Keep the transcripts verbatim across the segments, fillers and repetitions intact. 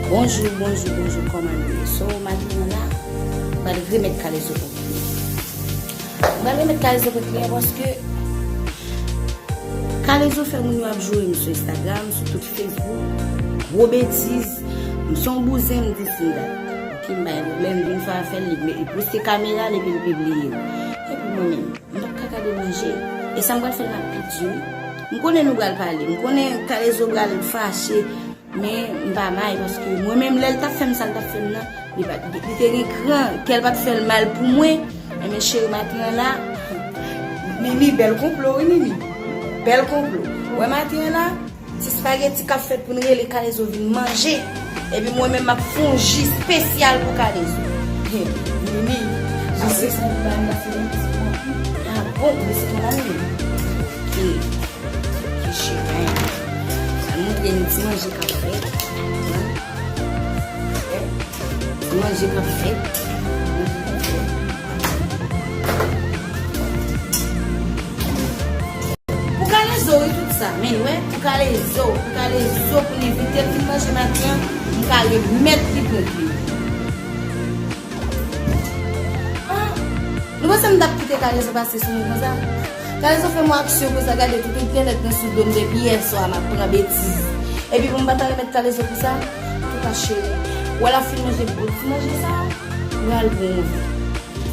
Bonjou, bonjou, bonjou, kòman nou ye? So, maten an la, m pral remèt Kalezo pou kliyan. M pral remèt Kalezo pou kliyan paske Kalezo fè moun yo ap joure m sou Instagram, sou tout Facebook. Gwo betiz. M se yon bouzen, m di si m dat. Ok, m pa gen pwoblèm, vin fè afè l, li, li pouse kamera l epi l pibliye m. Epi mwen menm, m pa ka gade manje. E sa m pral fè l, m ap pi di wi. M konnen nou pral pale. M konnen Kalezo pral fache. Men m pa may paske mwen menm lè l t ap fè m sa l t ap fè m nan, li pa, li te gen kran, kè l pa t fè l mal pou mwen. Enben cheri, maten an la, Nini, bèl konplo wi, Nini. Bèl konplo. Wè maten an la, ti spageti k ap fèt pou n rele Kalezo vin manje. Epi mwen menm m ap fè yon ji espesyal pou Kalezo. Nini, apre sa, li ba m la se yon ti pon. Ah bon, men se konsa l ye. Ok. Ki chimè. Sa montre nou ti manje k ap fèt. Ti manje k ap fèt. Pou Kalezo, wi, tout sa. Men, wè, pou Kalezo, pou Kalezo, pou n envite l vin manje maten an, m ka remèt li pou li. Ah, nou panse m t ap kite Kalezo pase sou mwen konsa? Kalezo fè m yon aksyon konsa, gade tout entènèt nan sou do m depi yè swa m ap pran betiz. Epi pou m pa ta remèt Kalezo pou sa, antouka cheri, ou wè l ap fin manje bon ti manje sa, m pral pran yon vè.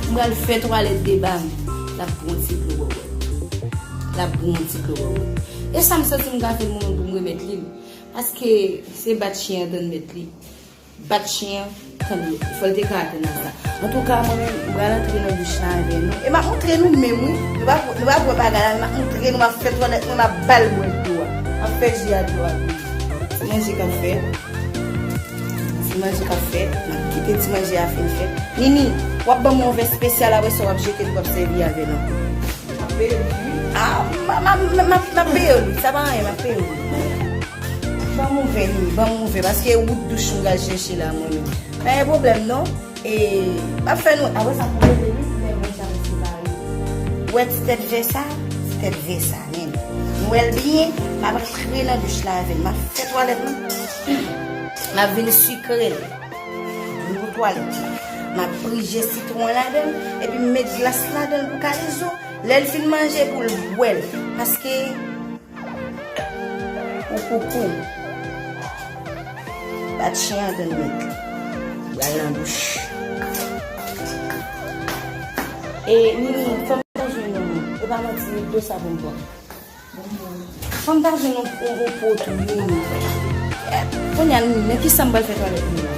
M pral fè twalèt deba m. L ap pran yon ti dlo bò bò. L ap pran yon ti dlo bò bò. E sa m santi m ka fè l mwen menm pou m remèt li l. Paske se bat chen an tann mèt li. Bat chen an, tann yo. Fò l te ka atann a sa. Antouka, mwen menm, m pral antre nan douch la avè nou. E m ap montre nou menm, wi. Nou pa, nou pa wè bagay la, men m ap montre nou, m ap fè twalèt mwen, m ap ba l bwè dlo a. M ap fè ji a dlo a. Ti manje k ap fèt. Ti manje k ap fèt. M ap kite ti manje a fin fèt. Nini, w ap ban m yon vè espesyal, apre sa w ap jete l, w ap sèvi avè l ankò. M ap peye l, wi. Ah, m, m, m, m, m ap, m ap peye l, wi. Sa pa anyen, m ap peye l, wi. Ban m yon vè, Nini, ban m yon vè, paske wout douch nou pral chèche la, mwen menm. Pa gen pwoblèm, non. E, m ap fè nou, apre sa, pou leve, wi, pou lè mwen jan separe. Ou wè ti tèt vè sa? Ti tèt vè sa, menm. Nou wè l byen, m ap antre nan douch la avè l. M ap fè twalèt mwen. M ap vin sikre l. Nouvo twalèt la. M ap prije sitwon ladan l, epi m met glas ladan l pou Kalezo. Lè l fin manje, pou l bwè l. Paske, ou koukou. Bat chen an tann mèt li. Bwè l nan bouch. E, Nini, fò m ta jwenn yon, e pa manti, dlo sa pou m pran. Fò m ta jwenn yon, yon, yon po tou, wi. Eh, kounye a, nan kisa m pral fè twalèt mwen la?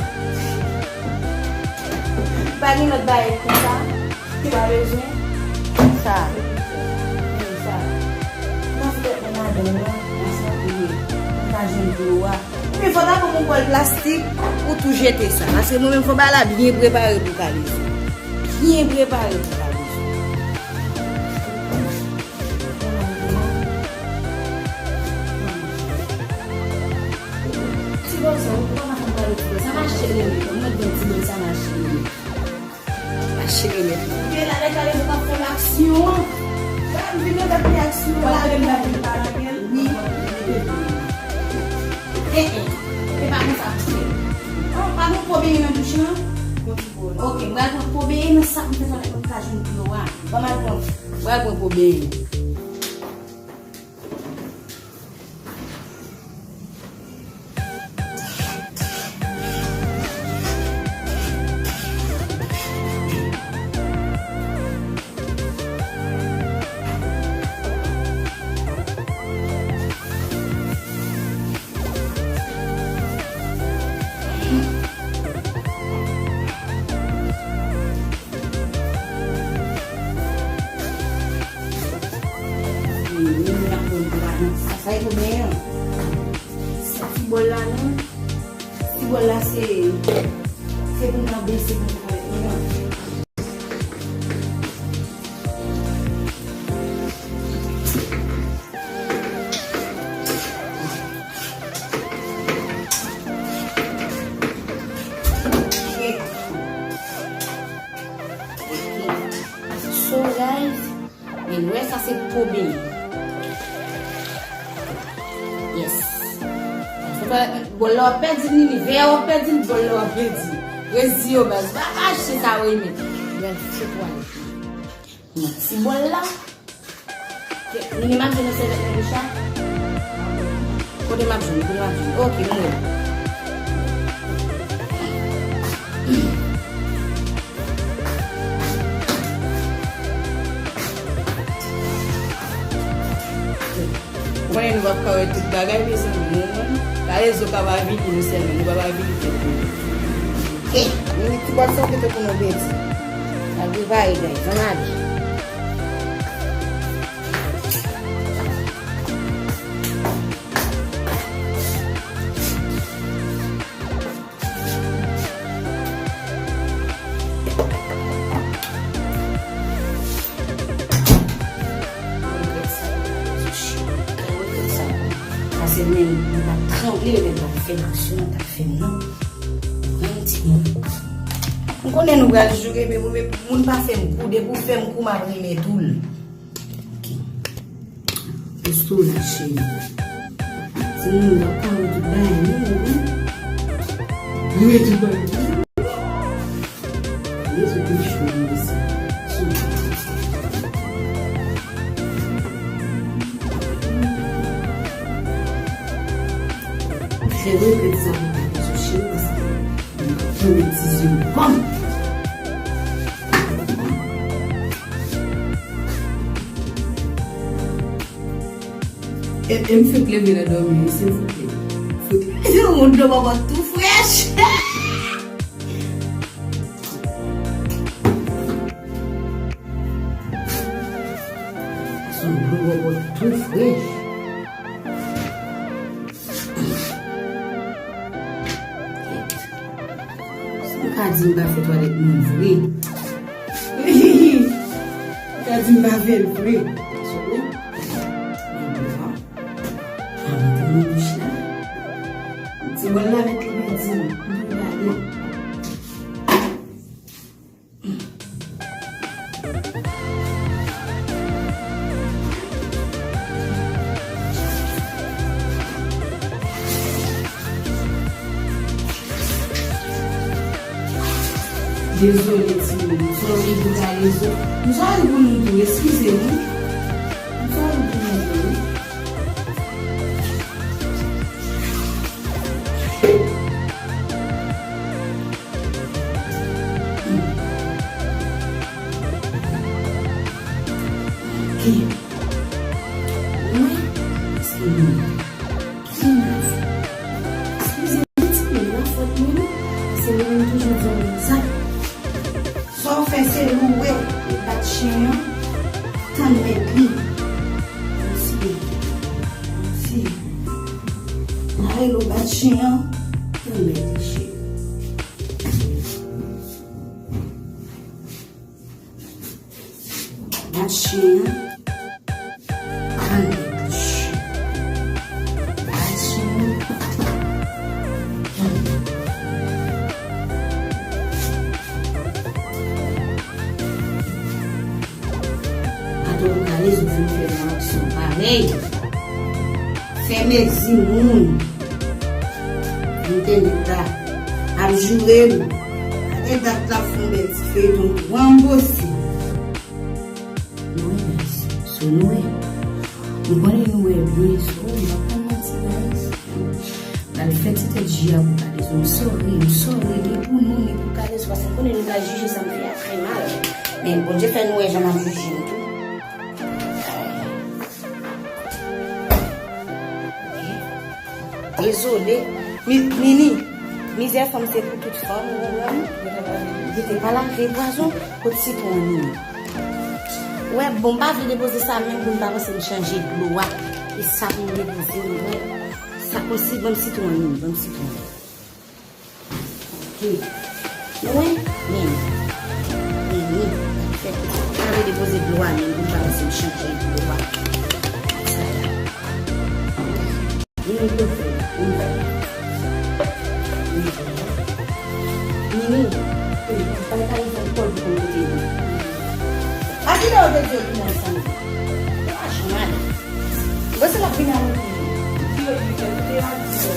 Pa gen lòt bagay konsa? Ou pa bezwen? Sa. Wi, sa. M ap fè mwen ladan nan, nan sa pou mwen. M pa jwenn dlo a. Ebyen, fò ta pran yon bòl plastik, ou tou jete sa. Paske mwen menm, fò bagay la byen prepare pou Kalezo. Byen prepare pou Kalezo. Ti bòzò, ou pa konn pale ti bòzò. Sa mache rele. Mwen gen ti bòzò, sa mache rele. Mache rele. Ou te la, lè Kalezo t ap fè l aksyon an. Lè m vin nan tèt li aksyon an, lage m la vin pa lage l. Wi. Eh, eh. E pa konsa pou fè. Oh, pa gen po benyen nan douch lan? Ok, m pral pran po benyen nan sak m te fè avèk mwen ka jwenn dlo a. Ban m al pran, m pral pran po benyen. Sa, sa e pou benyen an. Sa ti bòl la non. Ti bòl la se, se pou n kanpe, se pou n kanpe. So, guys, men nou wè sa se po benyen. Yes. Sa Bòl la w ap pèdi l, Nini. Vè a w ap pèdi l, bòl la w ap pèdi l. Rezi yo, baz. Pa, pa achte sa, wi, men. Bèl fèt, w ale. Nan ti bòl la. Nini, m ap jwenn yon sèvyèt nan douch la? Kote m ap jwenn? Kote m ap jwenn? Ok, m wè. Ou konnen nou p ap ka wè tout bagay, mezanmi. Nou menm, kalezo ka pa vini nou sèlman, nou pa pa vini tèt nou. Eh, Nini, ti bòl sa w kite pou nou, beti. N ap repare, guys. Ann ale. Pase men m ap tranble lè l ap fè aksyon an t ap fè m nan. Yon ti moun. M konnen nou pral joure, men pou moun pa fè m kou, depi w fè m kou, m ap renmen tou l. Ok. Resto la, cheri. Timoun, w ap kare tout bagay, non, wi. Kare tout bagay. Rezo te cho, mesye. Sou. Fè regrèt sa pou rezo, cheri, paske m ap pran ti zye m. E, e m fèk leve nan dòmi, wi, silvouplè. Fout. Yon dlo bòbòt tou frèch. Yon dlo bòbòt tou frèch. Ou ka di m pa fè twalèt mwen vre. Ou ka di m pa fè l vre. Sou wi. Men bon, an mete nan bouch la. Ti bòl la mete nan di m. M pou gade. Dezole, timoun. Sorry pou kalezo. M sorry pou nou tou. Eskize nou. M sorry pou nou tou. Ok. Mwen, se mwen. Ki mwen? Eskize m, ti moun nan fòt mwen, non. Se mwen menm toujou di yon moun sa. Sa w fè se louwe, e bat chen an, tann mèt li. Mèsi. Mèsi. Mare lo bat chen an, tann mèt li, cheri. Bat chen an. Al met li. Bat chen an. Atò, ou kale sou fin fè yon aksyon parèy. Fè mezi moun. Entènèt la ap joure m. Gade dat la fè yon bèl ti feyton tou. Ranbose. Nou wè, guys. So, nou wè. Nou konnen nou wè byen. So, m pa konn manti, guys. L al fè ti tèt ji a pou kalezo. M sorry, m sorry. Ni pou nou, ni pou kalezo. Paske konnen nou pral jije sa m fè a trè mal. Men Bondye fè nou wè jan m ap jije nou tou. Dezole. Mi-, Nini, mizè fanm se pou tout fanm, ou konprann? Li te pa lave pwazon, kot sitwon an, Nini? Wè, bon, m pa vle depoze sa menm pou m pa panse m chanje dlo a. E sa pou m depoze, ou wè. Sa osi, ban m sitwon an, Nini, ban m sitwon an. Ok. Nou wè? Men. Men, men. Fè. Pa vle depoze dlo a, men pou m pa panse m chanje dlo a. Sa la. Vini, vini, vini. Vini. Vini. Pa ka yon kòd pou kote li. A ki lè yo te di yo vin ansanm? Yo pa janm ale. Bon, se l ap vin avèk li. Kote a di sa?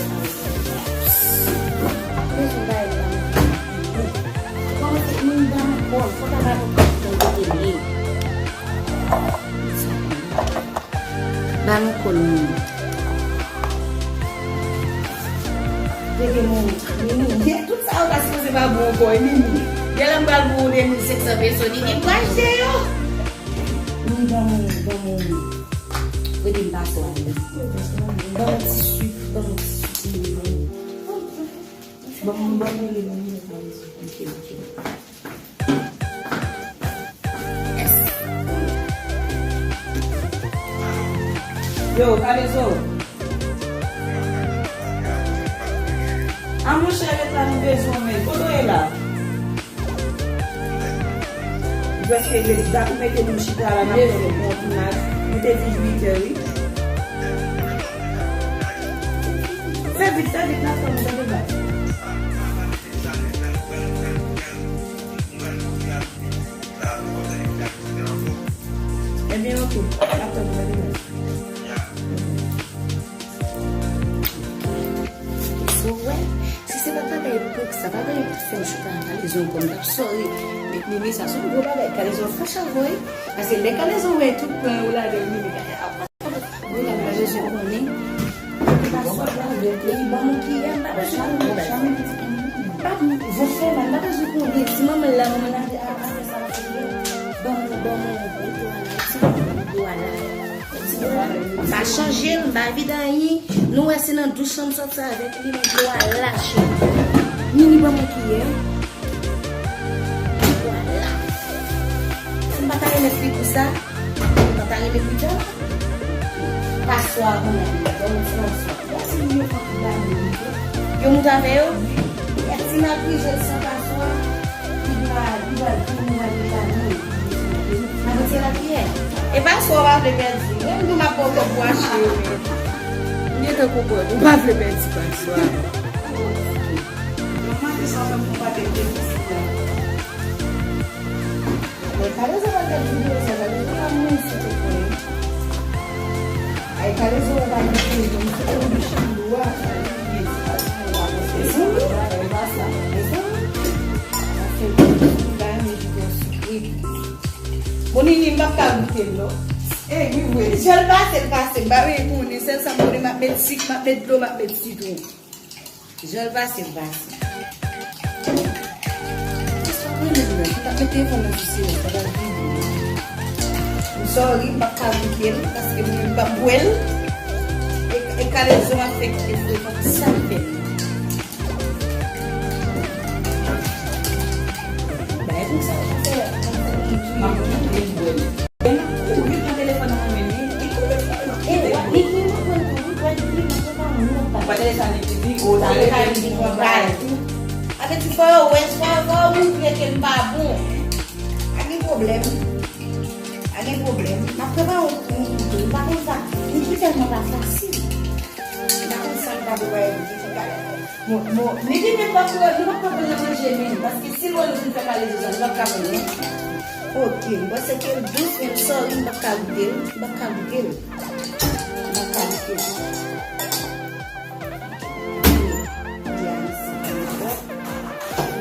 Bezwen bay la. Kòman se moun dan kò, fò ta ba nou kòb pou nou te ye. Ba nou kòb nou. Teke moun, Nini, tout sa yo ta sipoze ba bon ankò, Nini. Gen lè m pral pou yon de mil senk san peso, Nini, m pral achte yo. Nini, ban mwen, ban mwen. Rete m pase w ale. Ban mwen ti swit, ban mwen ti swit, Nini. Ban mwen, ban mwen, ban mwen. Ok, ok. Yes. Yo, Kalezo. A monchè, ret la, nou bezwen w, men kote w ye la? Prèske ret, dat ou mete nou chita la, n ap fè bon tounaj. Nou te di uit è, wi. Fè vit, fè vit, n ap tann ou, tande baz. Ebyen, oke. N ap tann ou, tande baz. So, wè, si se pa t bagay prank sa, pa gen pou fè m chita ak Kalezo ankò, m t ap sòri. Met Nini sa se yon gwo bagay. Kalezo fache avè w, wi. Paske lè Kalezo wè tout plan yo ladan Nini, Nini pa bezwen konnen. Li pa sòt la avè l, li ban m kiyè, m pa bezwen konnen. Pa m, vo fè mal, m pa bezwen konnen. Si manman l la, manman l la di, a, a, sa va fè byen. Ban m, ban m, ban m, ban m, ban m, Sa chanje l, m pa vide anyen. Nou wè se nan douch lan m sòti avèk li, men dlo a lache. Nini ban mwen kiyè. Dlo a la. Si m pa ta renmen fri kou sa, m pa ta renmen pita. Paswa, mwen, ban mwen ti paswa. Bon, si nou yo pran tout bagay yo. Yo moute avè yo? Ti mal prije l san paswa. Li pral, li pral tounen al reklame. Nan mete lapyè. E pa swa w pa vle pèdi. Menm nou m ap ba w kòb pou achte yo, men. M gentan konprann. Ou pa vle pèdi pa swa. Manman, se sa w fè m konprann de plis la. Ay, Kalezo pa gad videyo sa, Kalezo pa moun sou tout mwen. Ay, Kalezo pa gad videyo, m sou tout bouch dlo a. Mezanmi, mezanmi. Sa fè m pa renmen videyo sou. Bon, Nini, m p ap ka goute l, non. Ey, wi, vre. Jan l pase, l pase. M pa vle konnen. Sèl sa m konnen, m ap met sik, m ap met dlo, m ap met sitwon. Jan l pase, l pase. Jis pa pran men m nan, m t ap met telefòn nan sou silans, sa pral vini. M sorry, m p ap ka goute l, paske mwen menm m p ap bwè l. E, e Kalezo ap fè kite frekan, sa l fè m. Bay konsa, ou fè, ou fè moun touye moun. Kouri pran telefòn nan men li, li kouri pran l. E, li gen nan pran tou, wi, wè, li gen nan pran moun nan. Wè, telefòn li di, o, sa rete li pran bay. Sa vle di, fò yo wè, fò, fò yo montre ke m pa bon. Pa gen pwoblèm. Pa gen pwoblèm. M ap prepare yon, yon kouto. M pa konn sa. Li tèlman pa fasil. M pa konn sa m ta prepare pou ti talè. Bon, bon, li di menm pa pou nou pa ka pran nan manje menm, paske si l wè nou fin fè kale sou sa, li p ap ka pran non. Ok, m panse ke l dous, men m sorry, m p ap ka goute l, m p ap ka goute l. M p ap ka goute l.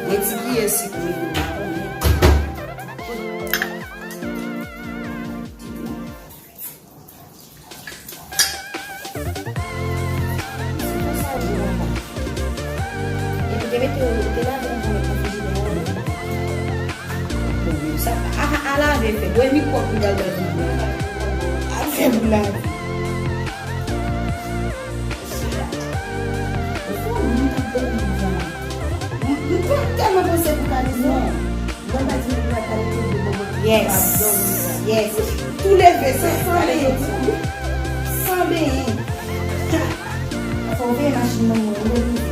Yon ti kiyè sik mete m pa konnen. Epi te mete yo, te lave yon pwemye nan frijidè a. Bon, sa, a, a, a lave fè. Bwè mikwòb pou gade lè vin bwè. A fè pou lave. Ou fè yon moun k ap dòmi devan. M, m pa tèlman panse pou Kalezo. Non. Mwen pa di nou pral kale tout de bon. Yes. Yes. Tou leve san, san benyen. San benyen. Fò w veye machin nan mwen, ou vle rive.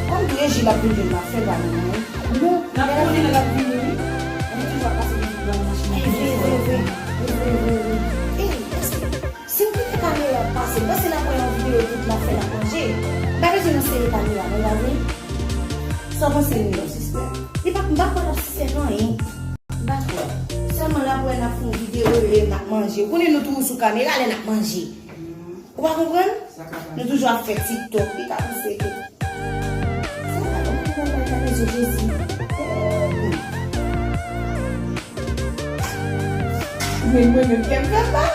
Kòm tou e Jil ap vin jwenn m ap fè l pa nan mwen. Non. N ap konnen lè l ap vini, wi. Li toujou ap pase devan machin nan. E vre, vre, vre. E vre, vre, vre. Ey, èske Si m kite kamera ap pase, m panse n ap wè yon videyo tout n ap fè n ap manje. M pa bezwen nan sere kamera, non, pa vre? Sa w panse, Nino, sispèk? Li pa, m pa kwè l ap sispèk anyen. M pa kwè. Sèlman l ap wè n ap fè yon videyo, e n ap manje. Ou konnen nou toujou sou kamera lè n ap manje. Ou pa konprann? Nou toujou ap fè TikTok, li ka panse ke. Sa pa konprann, gade Jezi. Men mwen menm kè m fè mal.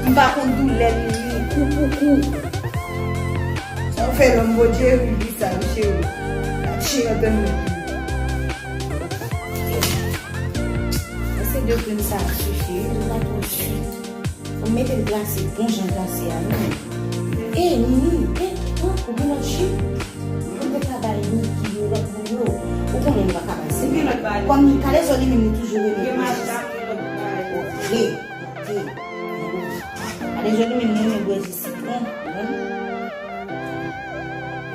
M pa konn doulè li, li kou pou kou. Sa w fè lòm Bondye, wi, wi, sa, wi, cheri. Atire antann mwen. Ese de krèm sa sifi, wi, li pa twò swit. Ou mete l glase, bon jan glase a, non. E, Nini, e, ou gen lòt ji? Ou te ka bay Niki yo, lòt moun yo. Ou konnen nou pa ka bay se. Kòm Kalezò li menm li toujou renmen bwè ji. Ok, ok. Kalezò li menm li renmen bwè ji sitwon.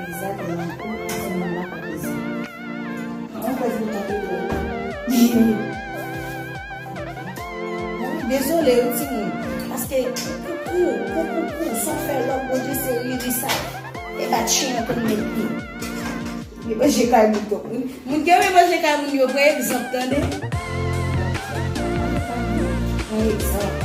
Egzakteman. Ou konnen nou pa ka bay se. An fè ti tankou. Dezole wi timoun. Paske kou pou kou, kou pou kou, sa w fè lòm Bondye se riri sa. E bat chen an konn met li. Li manje kay moun tonk. Moun, moun ki renmen manje kay moun yo pran egzanp tande. Pran egzanp.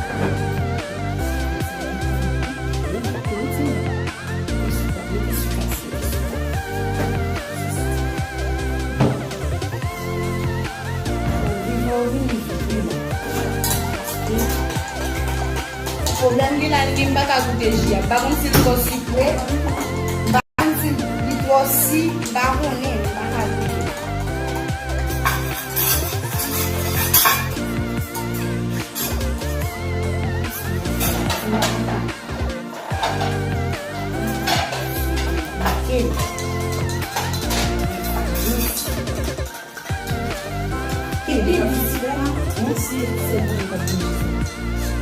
Pwoblèm ki la, li di m pa ka goute ji a. M pa konn si l twò sikre, m pa konn si li twò si, m pa konnen, m pa ka goute.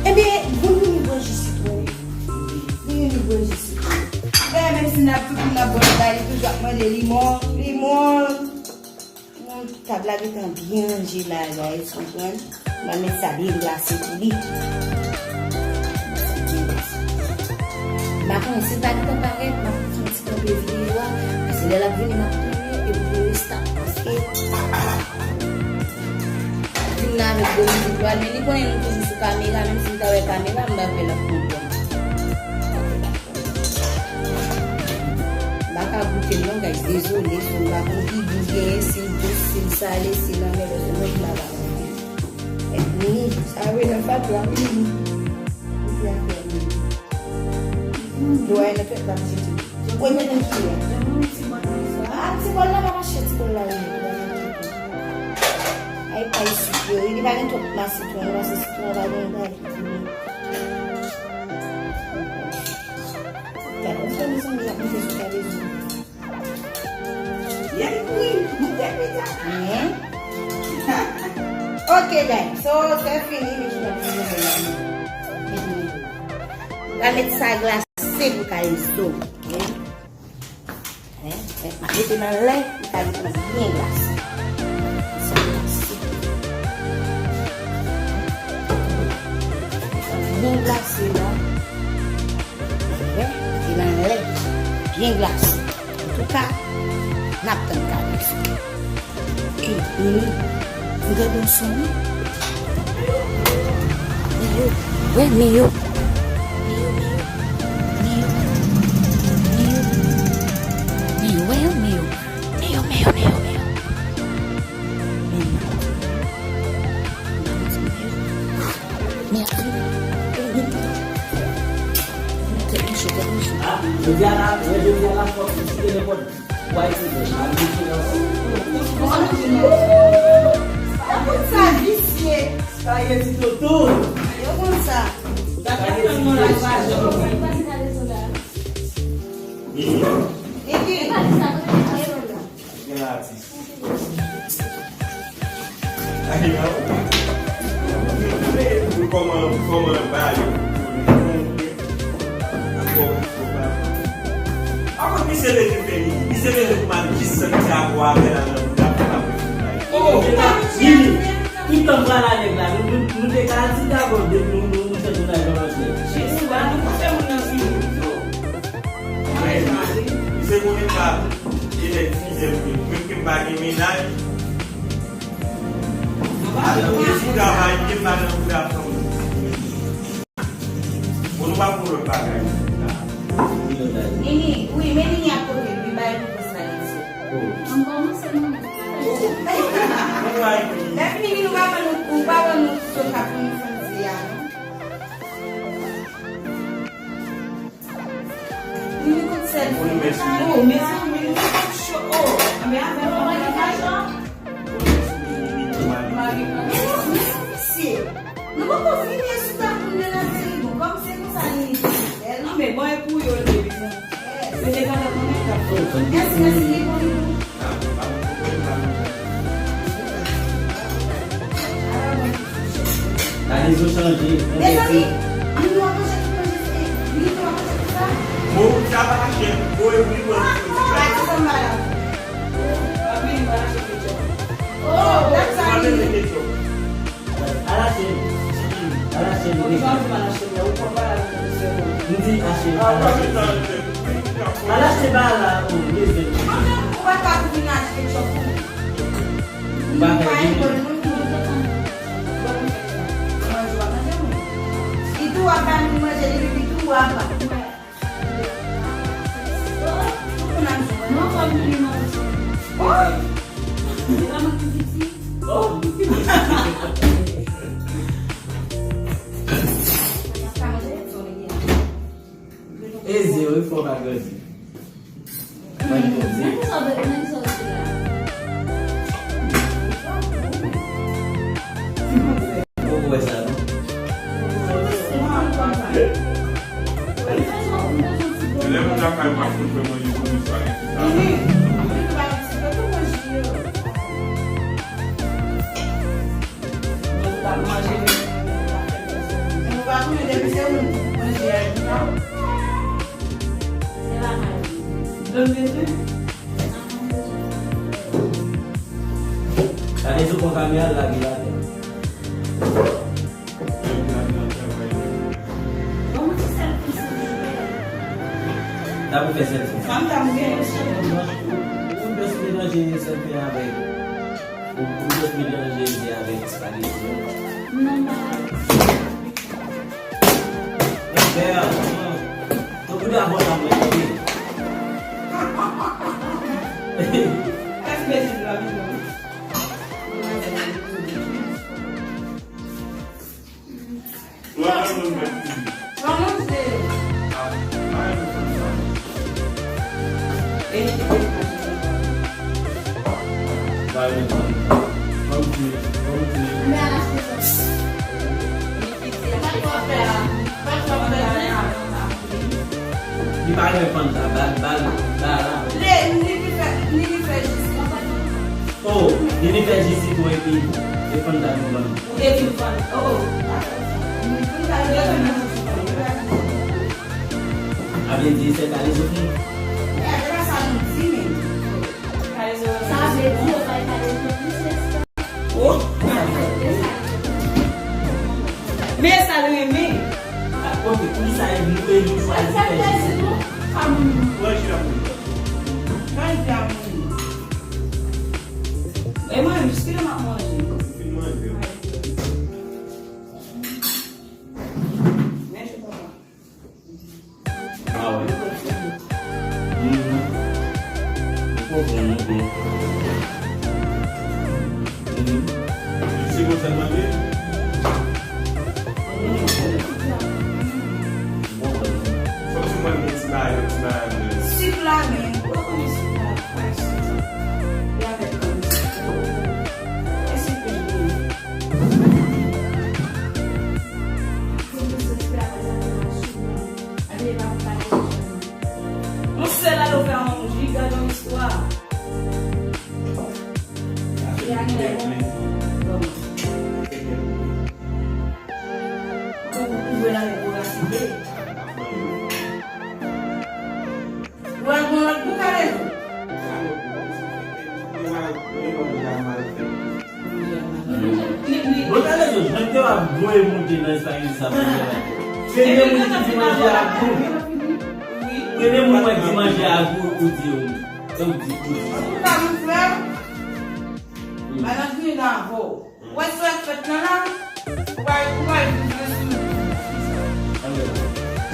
Ebyen, bon, nou bwè ji sitwon. Nou bwè ji sitwon. Menm si n ap tout moun ap bwè, li toujou ap mande limon, limon. Bon, tab la gentan byen ranje la, guys, konprann? M pral met sa byen glase pou li. M pa konnen si l pa gentan parèt, m ap fè yon ti kanpe videyo a, paske lè l ap vini, m ap tounen, epi pou resta, paske vin la avèk gwo mizik, pral, men li konnen nou toujou sou kamera, menm si m ta wè kamera, m pa kwè l ap konprann. M pa ka goute l non, guys, dezole, so m pa konn ki gou l genyen, si l dous, si l sale, si l anmè, paske mwen m pa ka goute. Epi, sa vle nan fatra, wi. Epi afè wi. Dway nan tèt la, m chèche. Ou mete nan ki a? Ah, ti bòl la, m ap achte ti bòl la, wi. Ay, pay sik yo, wi, li pa gen twòp mas sitwon, mas sitwon pa gen bagay. Gade, mwen fè mezanmi ap mete sou kalezon. Yen kou, mete pita. Mhm. Ok, guys. So, se fini, men jodi a fini. Pral met sa glase pou kalezon. Ok. Hein? Hein? M ap mete nan lè, li ka vin byen glase. Sa glase. Byen glase la. Hein? Mete nan lè. Byen glase. Antouka, n ap tann kalezon. Ey, Nini, m gade yon son wi. Miyo, wè Miyo. Miyo, Miyo. Miyo. Miyo. Miyo, wè yo, Miyo. Miyo, Miyo, Miyo, Miyo. Miyo. Miyo. Miyo. Jodi a la, jodi a la, fòk nou kite nenpòt. Yo konn sa visye. Sa ye ti toto. Yo konn sa. Nini. Nini. Gen la atis. Ay, non. Kòman, kòman ba yo. Ankò, ankò, pa. Ankò, misye leve fè li. Misye leve pou mal jis santi avwa avè l nan bouda pou l ap refou bay. Oh, Nini, tout tan pral avèk la, nou, nou, nou te ka di dabò de nou, nou, nou fè tounaj yon lòt nèg. Jezi, ba nou fè moun nan vini pito. Misye konnen pa, e nèg fizè pou li. Menm ke m pa gen mennaj, Alò, e si travay, ke pa nan bouda fanm. Nou pa pou lòt bagay isi la. Nini, wi, men Nini ap pote, wi, bay pou poste la isi. Oh. An kòmanse, non. Lèfini, nou pa ban nou, ou pa ban nou sou kap pou nou fè di a, non. Nini kout sèl. Oh, mezanmi, nou kout cho. Oh, men avè mwen, mwen pa jan. Mari, mari, mesye. Nou poko fini sou tab moun nan, se li bon. Kòm se konsa li ye. Non, men bon, e pou yo, li bezwen. Yo te gentan konnen k ap fè. Mèsi, mèsi, li bon, li bon. Gade zo chanje. Mezanmi, nou ap manje, nou ap manje, se li nou ap manje pou sa. Bon, sa pa chè. Bon, e pou li bon. Ah, non, pa di sa m pa la. Papi, li pa achte ketchup. Oh, dat sa li. Ala chèn. Ala chèn. Ou di pa di pa la chèn la, ou konn pa la chèn sèlman. M di achte. Ah, ala chèn. Ala chèn ba la, ou bezwen. Ou pa ka pou vin achte ketchup pou ou. Ou pa ka vin. Manje w ap manje, wi. Li tou w ap ba moun manje, li pipi tou w ap ba. Eze, wi, fò pa grandi. Mwen poze. Ou wè sa, non? Lè moun lakay pa konn fè manje pou misye, sa. Nou pa konnen depi se ou manje a, non? Gade sou pon kamera l lage l atè. Sa pou fè sèlfi. Fanm ta mouye yon sèl. Ou jis melanje sèlfi avèk. Ou, ou jis melanje ede avèk espageti. Non, non. Espè, non. Ou gouda bon nan mwen. Espageti la, non. Li pa renmen fann sa, bal, bal, bal la. Li, li, li fè, li, li fè jis. Oh, li, li fè jis tou epi e fann sa nou vann. Ou te di fann. Oh. Sa vle di se kale sou fann. E, se pa sa nou di, men. Sa vle di yo bay kale sou fann. Oh. Men sa l renmen. Ok, poukisa e nou, e nou chwazi fè jis? Mwen jis ap manje. E mwen, jiske lè m ap manje. Fin manje. Mèsi, papa. Ah ouais. Mhm. Ou konprann nou byen. Mhm. Se konsa l mande? Fòk nou mande ti bagay, ti bagay. Sik la, men. Ou pa konnen sik la, pa sik la. E avèk kòm sik. E sik ke jwenn. Yon sèl alo fè yon ji, gade yon istwa. Bon. Bon, ou kouvri l avèk yon raside. Ou al gon lòt bouka lezo. Bouka lezo, jan ke w ap voye monte nan espageti sa pou mwen la. Premye moun ki di manje a gou. Premye moun mwen di manje a gou, ou di yo. Se ou di, ou di. Ou pa moun frè? Madan Grina avè w. Wè sa k fèt la la? Ou pa, ou pa vin fè sou. Anmè la.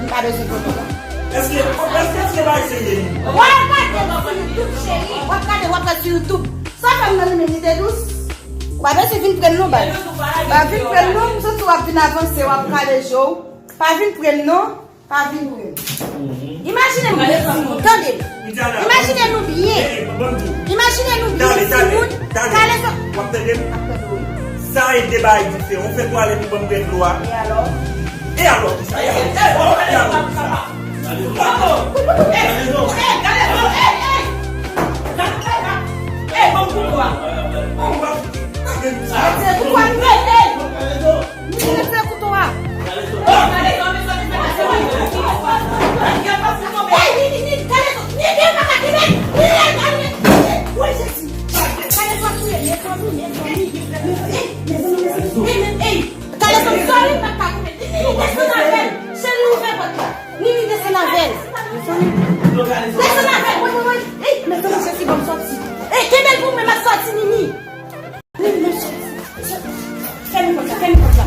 M pa bezwen foto, non. Èske, èske, èske bagay serye li? W ap gade sou YouTube, cheri. W ap gade, w ap gade sou YouTube. Sa fè m nan li menm, li te dous. Ou pa bezwen vin pre m non, baz. Pa vin pre m non, m santi w ap vin avanse, w ap kale je w. Pa vin pre m non. Pa vin pre m. Imajine m byen, tande m. Imajine nou byen. Imajine nou byen, timoun. Kale sòti. W ap tande m? Sa e de bagay diferan. Ou fè pwale pou ban m grenn dlo a. E alò? E alò, kisa? E alò, kisa? Hey, Nini, Nini, Kalezo, Nini, Nini, Kalezo, Nini, Nini, pa ka kenbe, Nini, Nini, Nini, woy, Jezi. Kalezo ap touye, mezanmi, mezanmi, mezanmi, mezanmi, hey, hey, Kalezo, sorry, pa ka kenbe, Nini, desann avè l, cheri, ouvè pòt la, Nini, desann avè l, desann avè l, woy, woy, woy, hey, mezanmi, Jezi, ban m sòti, hey, kenbe l pou mwen, m ap sòti, Nini. Fèmen pòt la, fèmen pòt la.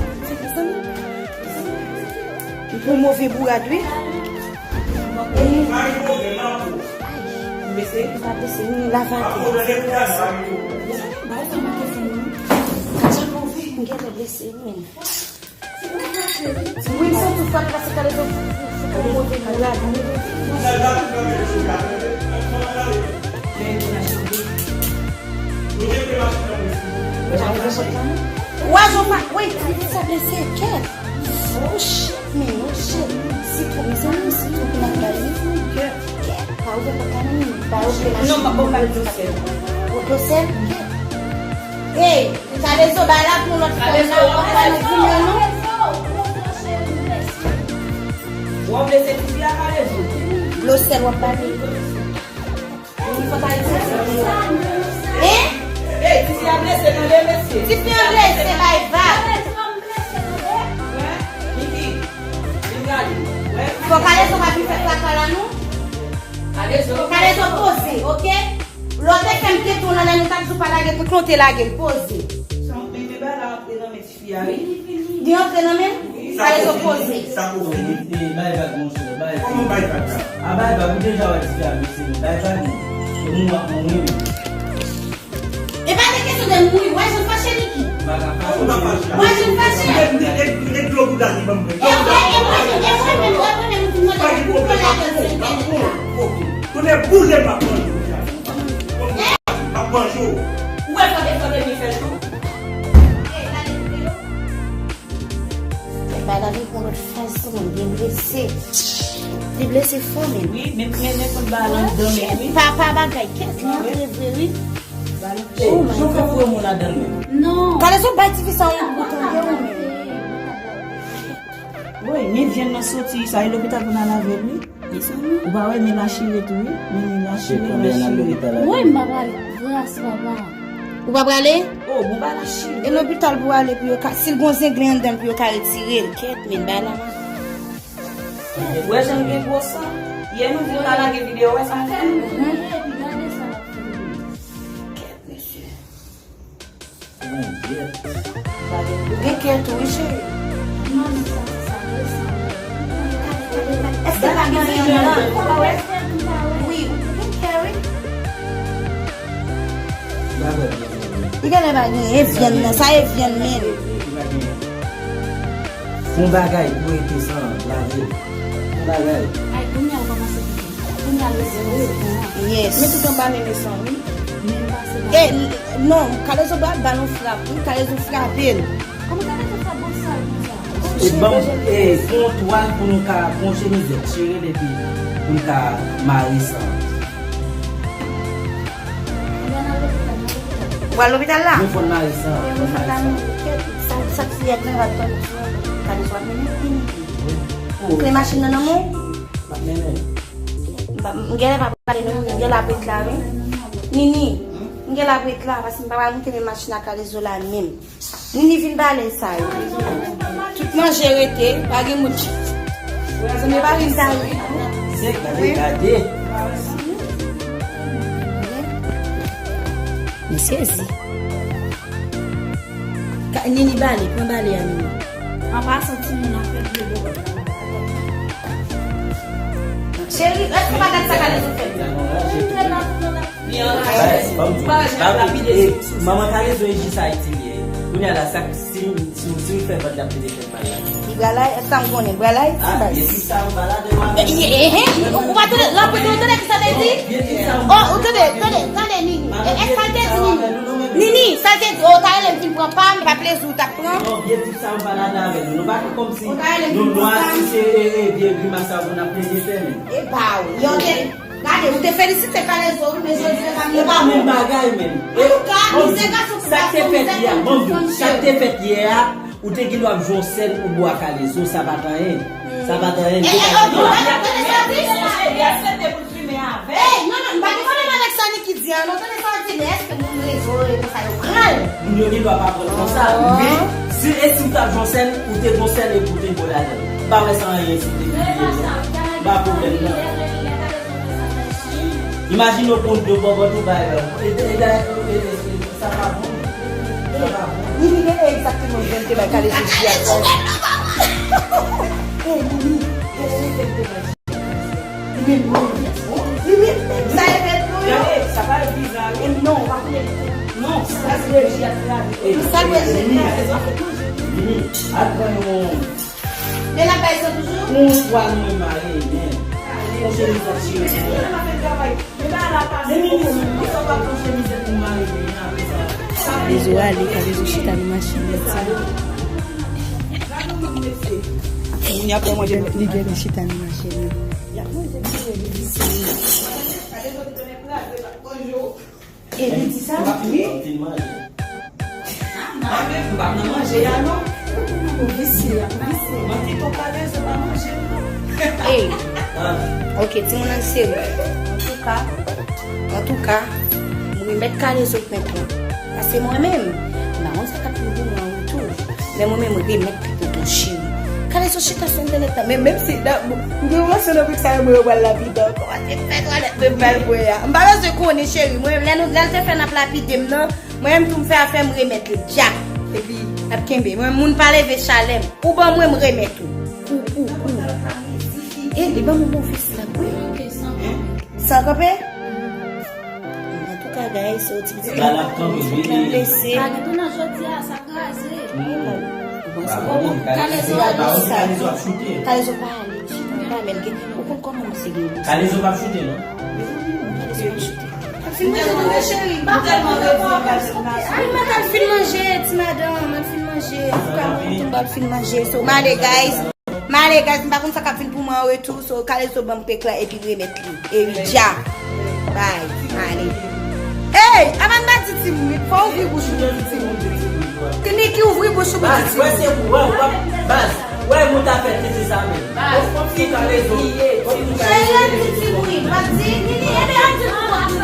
Ou move bourad, wi. Blese? M pa blese, m lave atè. Bay fè m ake fè m, non. Sa move, m gentan blese, wi. Wi, m santi w fè pase kalezo pou move bourad. Wè, Jean Marc, wi, sa blese, kèt. Oh, shit, man, oh, shit. Sitwon, mezanmi, sitwon pou n ap bay, wi. Kèt, pa ouvè pòt la, non, pa ouvè la. Non, m ap ba w dlo sèl. Ou dlo sèl? Kèt. Hey, kalezo, bay la pou lòt fanm nan, w ap ba nou vin nan, non? W ap blese tifi a, kalezo. Dlo sèl w ap ba li. Moun fò pa itilize. Hein? Hey, tifi a blese, tande, mesye. Tifi a blese, bay vag. Wè, Niki, vin gade. Wè. Fò kalezo pa vin fè traka la, non? Kalezo. Kalezo poze, oke? Lè w te fè m kete w nan lè nou t ap di w pa lage, pou klon te lage l, poze. Sa, men, men bay la antre nan men tifi a, wi. Li antre nan men m? Kalezo poze. Sa pou fini. E, bay vag, monchè, bay. Kòman bay vag la? A, bay vag, ou deja wè tifi a blese, men bay vag, non. E moun ap mouri, wi. E pa de kesyon de mouri, wè jan fache Niki. M pa ka fache. Wè jan fache. E, e, e, e dlo bouda li ban m. E mwen, e mwen menm, e mwen menm, e mwen menm, ou fin mande pou klon lage l sou entènèt la. Oke. Tonnè boule m ap manje w sa. M ap manje w. Ou wè fòk e fòk e byen fè l tou. Bay la vin pran lòt faz sou mwen, byen blese. Li blese fò, men. Wi, men, men, men, konn ba l anndan, men, wi. Pa, pa bagay, kèt, li antre vre, wi. Ba l, jan w fè foure moun anndan, men. Non. Kalezo, bay tifi sa yon gou, tande, wi, men. Wi, men vyann nan soti, sa e lopital pou n al avè l, wi. Mezanmi. Ou pa wè, men la chire tou, wi. Men, men la chire, men la chire. Wi, m pa prale. Gras, papa. Ou pa prale? Oh, bon, ba la chire. E lopital pou ale pou yo ka, si l gon zenglen anndan l pou yo ka retire l. Kèt, men bay la, man. Wè jan l gen gwo san. Yè nou vin pa lage videyo, wè sa l fè nou. Kèt, mesye. Ou gen kè tou, wi, cheri. Èske pa gen anyen anndan? Wi, ou gen kè, wi. Li genlè pa gen, e vyann nan, sa e vyann men. Fon bagay pou rete san lave. Fon bagay. Ay, kounye a ou kòmanse pipi. Kounye a leve, leve, leve. Yes. Men tout anba nene san, wi. Men pase ba. E, non, Kalezo ba, ba nou frap, wi, Kalezo frape l. Kòman Kalezo frap bon sal konsa? E ban m, e, fon twal pou nou ka, fon chemizèt, chire l epi pou nou ka mare san. Ou al lopital la? Mwen fòn mari sa. Mwen fòn mari sa. Sa, sa ti yèt nan va tann. Kalezo ap mennen. Kle machin nan nan men w? M ap mennen. M gen lè pa pale non, m gen lè ap ret la wi. Nini, m gen lè ap ret la, paske m pa pral moute men machin ak Kalezo la menm. Nini vin pale sa yo. Tout manje rete, pa gen moun ki. Zanmi pa vin sa yo. Se gade, gade. M sezi. Ka- Nini bale, pran bale a Nini. An pasan, timoun ap fè vye bò. Cheri, èske w pa gad sa Kalezo fè? Li anraje. Manman Kalezo e jis Ayiti li ye. Kounye a la, sa, si, si, si w fè vant la, plede fè mal la. Li bral Ayiti, sa m konnen, bral Ayiti, baz. Ou pa tande, la, ou tande ki sa te di? Oh, ou tande, tande, tande, Nini. E, e sa l te di, Nini? Nini, sa l te di, oh, ta rele m vin pran pa m, pa plezi w t ap pran. Non, vye tip sa yo pa ladan avè nou. Nou pa fè kòmsi nou nwa, si se, e, e, vye grimas sa yo pou n ap plede fè menm. E ba w, yo te, gade, ou te felisite Kalezo, wi, men jodi yo pa. E pa menm bagay menm. Antouka, mizè gason pou gason, mizè fanm pou fanm, cheri. Sa k te fèt yè a, ou te gen dwa ap jwe yon sèn ou bo a Kalezo, sa pa t anyen. Sa pa t anyen. E, e, ok, tande sa di. Ey, non, non, m pa gen pwoblèm avèk sa Niki di a, non, tande sa di, men èske moun rezo e konsa yo pran l? Moun yo gen dwa pa pran l konsa, men si, e si w t ap jwe yon sèn, ou te gon sèn epi w te bo ladan l. M pa wè sa anyen si w te pibliye l non. M pa pwoblèm nan. Imajine w konn de bò bò tou bay la. E, e, e, e, e, e, sa pa bon. Sa pa bon. Nini gen egzakteman jan l te bay Kalezo jiyat. Ey, Nini, e, e, e, e, e, Li menm, li menm. Li menm, menm. Sa e fèt pou yo. Gade, sa pa bizar, wi. E non, ou pa konnen li. Non, sa se enerji a travay. Sa dwe se Vini, al pran yon. Men la bay sa toujou? Yon twal mwen mare, men. Yon chemiz ak chemiz. Kalezo ale, Kalezo chita nan machin li. Moun y ap fè manje. Li genlè chita nan machin li. E li di sa? Wi. Mwen menm, m pa nan manje a non. Ou visye, ou visye. Mwen ki tonton Kalezo pa manje non. Ey. Ok, timoun, ann serye. Antouka, antouka, m remèt Kalezo pent lan. Paske mwen menm, m pa konn sa k ap vin pou mwen an retou. Men mwen menm, remèt li tonton cheri. Kalezo chita sou entènèt la. Men menm si, m gen yon relasyon nan pik sa yo, mwen yo pral lapide ankò. Paske fè twalèt mwen mal bwè a. M pa bezwen konnen, cheri. Mwen, lè nou, lè l te fè n ap lapide m nan, mwen menm tou m fè afè m remèt li. Dyak. Epi, n ap kenbe. Mwen, moun pa leve chalè m. Ou ban mwen, m remèt ou. Kou, kou, kou. E, li ban mwen move slap, wi. San kanpe? Antouka, guys, se yon ti pitit. Ba l ap kanpe, wi. Blese. Pa gen tounen jodi a, sa kraze. Ou panse? Kalezo pa ale, chita pa men gen. Ou konn kòman misye gen. Kalezo p ap choute, non? Kalezo p ap choute. Fin manje tande cheri. M tèlman redi, Kalezo pa choute. Ay, madanm fin manje, ti madanm, al fin manje. Antouka, mwen tou m pral fin manje. So, m ale, guys. M ale, guys, m pa konn sa k ap vin pou mwen an retou, so Kalezo ban m pek la epi remèt li. Eridja. Bay, m ale. Ey, avan m pa di timoun, fò w ouvri bouch ou pou di timoun. Niki, ouvri bouch ou pou di timoun. Baz, wè se pou wè, wè, baz, wè moun ta fè tete sa menm. Baz, fòk ti Kalezo, fòk ti Kalezo. Cheri, di timoun, pa di, Nini, ede a di pou mwen.